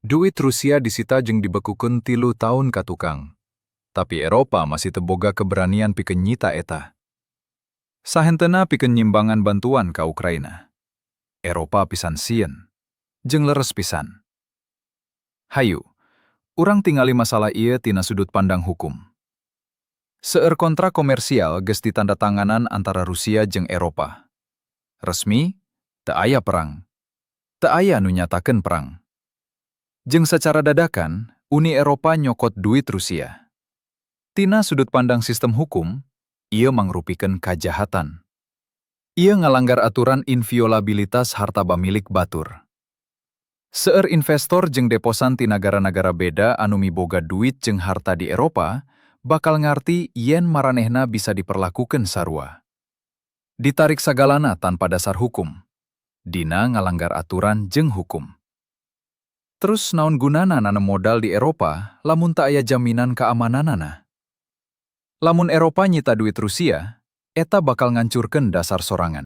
Duit Rusia disita jeung dibekukeun 3 taun ka tukang. Tapi Eropa masih teu boga keberanian pikeun nyita eta. Sahenteuna pikeun nyimbangan bantuan ka Ukraina. Eropa pisan sieun. Jeung leres pisan. Hayu, urang tingali masalah ieu tina sudut pandang hukum. Seueur kontrak komersial geus ditandatanganan antara Rusia jeung Eropa. Resmi, teu aya perang. Teu aya nu nyatakeun perang. Jeung secara dadakan, Uni Eropa nyokot duit Rusia. Tina sudut pandang sistem hukum, ieu mangrupikeun kajahatan. Ieu ngalanggar aturan inviolabilitas harta bamilik batur. Seueur investor jeung deposan ti nagara-nagara beda anu miboga duit jeung harta di Eropa bakal ngarti yen maranehna bisa diperlakukeun sarua. Ditarik sagalana tanpa dasar hukum. Dina ngalanggar aturan jeung hukum. Terus naon gunana nanem modal di Eropa lamun teu aya jaminan keamananana? Lamun Eropa nyita duit Rusia, eta bakal ngancurkeun dasar sorangan.